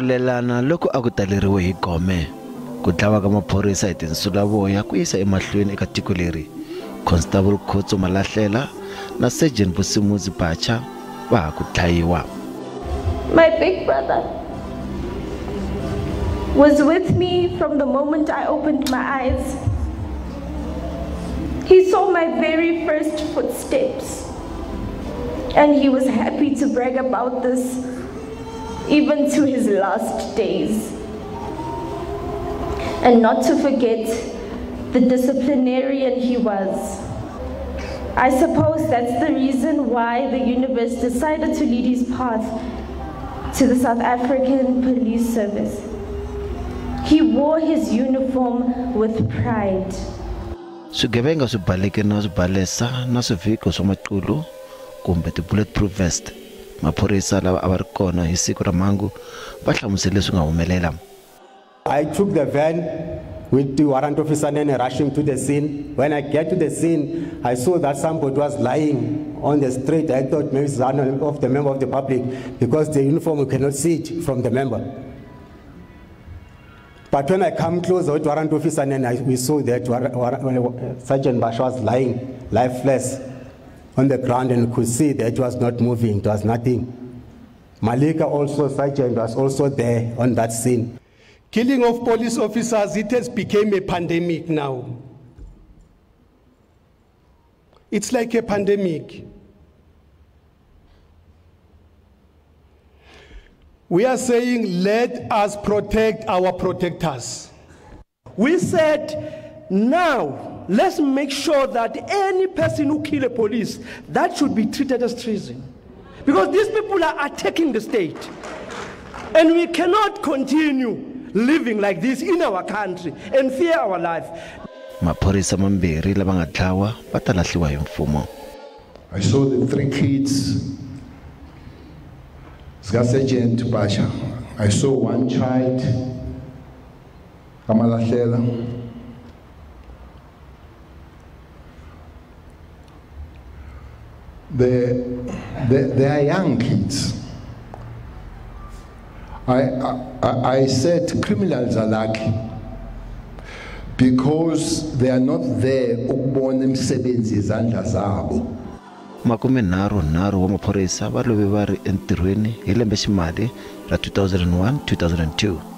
Lulelana loko a ku taleriwe hi gome. Ku dlawa ka maphorisa hi tinsulavoya ku yisa emahlweni eka tiko leri. Constable Khotso Malahlela na Sergeant Vusimuzi Bacha va ha ku dlayiwa. My big brother was with me from the moment I opened my eyes. He saw my very first footsteps, and he was happy to brag about this even to his last days. And not to forget the disciplinarian he was. I suppose that's the reason why the universe decided to lead his path to the South African Police Service. He wore his uniform with pride. Swigevenga swi baleke na swibalesa na swivhiko swa maqulu kumbe ti-bulletproof vest. Maphorisa lava a va ri kona hi siku ra mhangu va hlamusele leswi nga humelela. I took the van with the warrant officer Nene rushing to the scene. When I get to the scene, I saw that somebody was lying on the street. I thought maybe it's one of the member of the public because the uniform, you cannot see it from the member. But when I come closer with warrant officer Nene, we saw that Sergeant Basha was lying lifeless on the ground and could see that it was not moving, it was nothing. Malika also, Sergeant, was also there on that scene. Killing of police officers, it has become a pandemic now. It's like a pandemic. We are saying, let us protect our protectors. We said, now, let's make sure that any person who kills a police, that should be treated as treason. Because these people are attacking the state. And we cannot continue living like this in our country and fear our life. Maphorisa mambirhi lava nga dlawa va ta lahliwa hi mfumo. I saw the three kids, Sergeant Basha. I saw one child, Kamalahlela. They are young kids. I said criminals are lucky because they are not there ukubona imisebenzi yezandla zabo. 33 wa maphorisa va love va ri entirhweni hi lembe ximali ra 2001-2002.